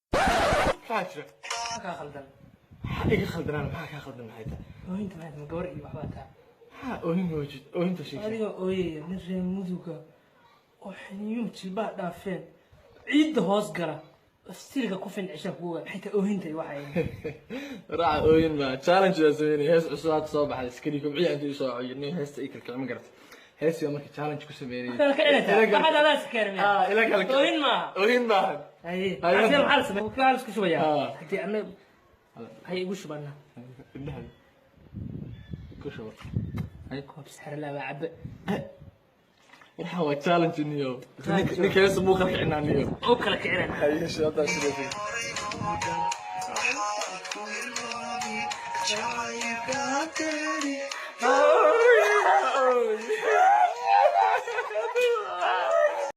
Maxaa jira? Maxaa khaldan? Maxaa iga khaldanaan? Maxaa kaa khaldan? Maxay tahay? Ooyinta maxay tahay? Gabar iyo waxbaa tahay. Maxaa oohin hoojid oohinta sheegtay? Adigoo ooyaya, nin reer Muduga oo xiniyuhu jilbaha dhaafeen, ciidda hoos gala, siliga ku fincisha kuwa, maxay tahay oohinta iyo waxay? Raaca, ooyin baa challenge baa sameynay. Hees cusub hadda soo baxday, iskari kobciya intuu isoo coyinay heesta ii kalkicin, ma garata? Heestii baa marka challenge ku sameynay. Kala kicinaysaa waxaad adaa iska. Ah, ila kala. Oohin maaha. Oohin maaha. Haye. Haye. Asiga maxaa la sameeya? Waxaa la isku shubayaa. Ah. Haddii anna hay igu shubana. Indhaha ku shubo. Koob saxar laa baa cabe. Waxaa waa challenge niyo ninka heesta muu kala kicinaa niyo. Oo kala kicinayna. Haye, haddaa sidaas.